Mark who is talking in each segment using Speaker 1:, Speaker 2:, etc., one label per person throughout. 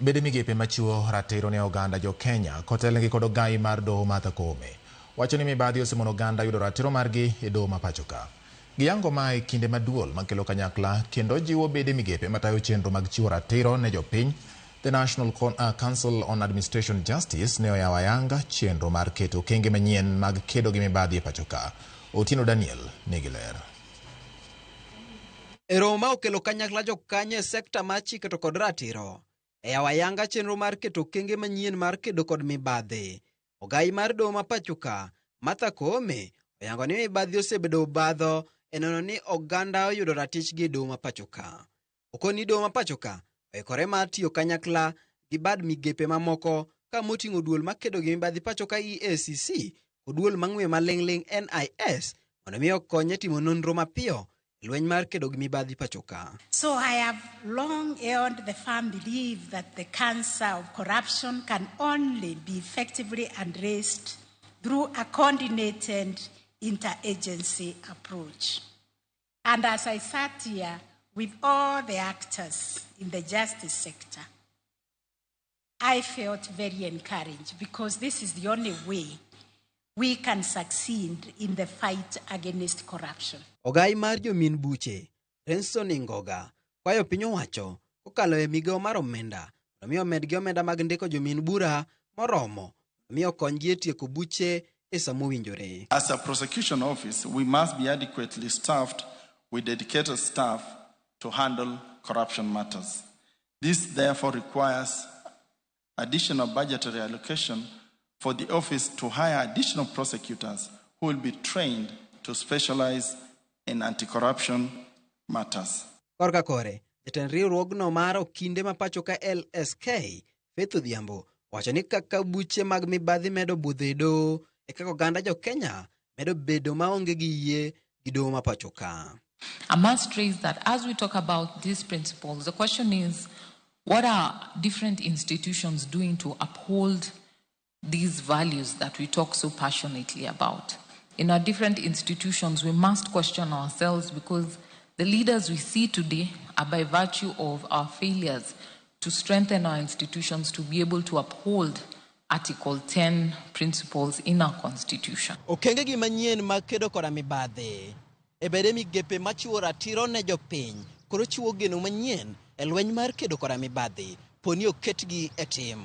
Speaker 1: Bede migepe machiwo ratiro ne oganda jo Kenya kotelnegi kod ogai mar doho Martha Koome wacho ni mibadhi osemono oganda yudo ratiro margi e doho ma pacho ka. Giyango ma e kinde ma duol makelo kanyakla kendo jiwo bede migepe matayo chenro mag chiwo ratiro ne jopiny. The National Council on Administration Justice ne oyawo ayanga chenro mar keto okenge manyien mag kedo gi mibadhi e pacho ka. Otieno Daniel nigi ler.
Speaker 2: E romo ma okelo kanyakla jokanyo e sekta mar chike to kod ratiro, e yawo ayanga chenro mar keto okenge manyien mar kedo kod mibadhi. Ogai mar doho ma pacho ka, Martha Koome, oyango ni mibadhi osebedo obadho e neno ni oganda oyudo ratichgi e doho ma pacho ka. Okoni doho ma pacho ka oikore mar tiyo kanyakla gi bad migepe mamoko ka moting'o duol makedo gi mibadhi pacho ka EACC kod duol mang'we maling'ling' NIS mondo mi okony e timo nonro mapiyo e lweny mar kedo gi mibadhi pacho ka.
Speaker 3: So I have long held the firm belief that the cancer of corruption can only be effectively addressed through a coordinated interagency approach. And as I sat here with all the actors in the justice sector, I felt very encouraged because this is the only way we can succeed in the fight against corruption.
Speaker 2: Ogai mar jomin buche, Renson Ingoga, kwayo piny owacho kokalo e migawo mar omenda mondo mi omedgi omenda mag ndiko jomin bura moromo mondo mi okonygi e tieko buche e sa mowinjore.
Speaker 4: As a prosecution office, we must be adequately staffed with dedicated staff to handle corruption matters. This therefore requires additional budgetary allocation for the office to hire additional prosecutors who will be trained to specialize in anti-corruption matters.
Speaker 2: Korka kore, jatend riwruogno mar okinde ma pacho ka LSK, Faith Odhiambo, wacho ni kaka buche mag mibadhi medo budho e doho, e kaka oganda jo Kenya medo bedo maonge gi yie gi doho ma pacho ka.
Speaker 5: I must raise that as we talk about these principles, the question is, what are different institutions doing to uphold these values that we talk so passionately about? In our different institutions, we must question ourselves because the leaders we see today are by virtue of our failures to strengthen our institutions to be able to uphold Article 10 principles in our constitution.
Speaker 2: Okenge gi manyien mag kedo koda mibadhi e bede migepe machiwo ratiro ne jopiny koro chiwo geno manyien e lweny mar kedo koda mibadhi poni oketgi e tim.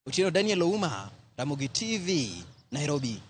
Speaker 2: Otieno Daniel Ouma, Ramogi TV, Nairobi.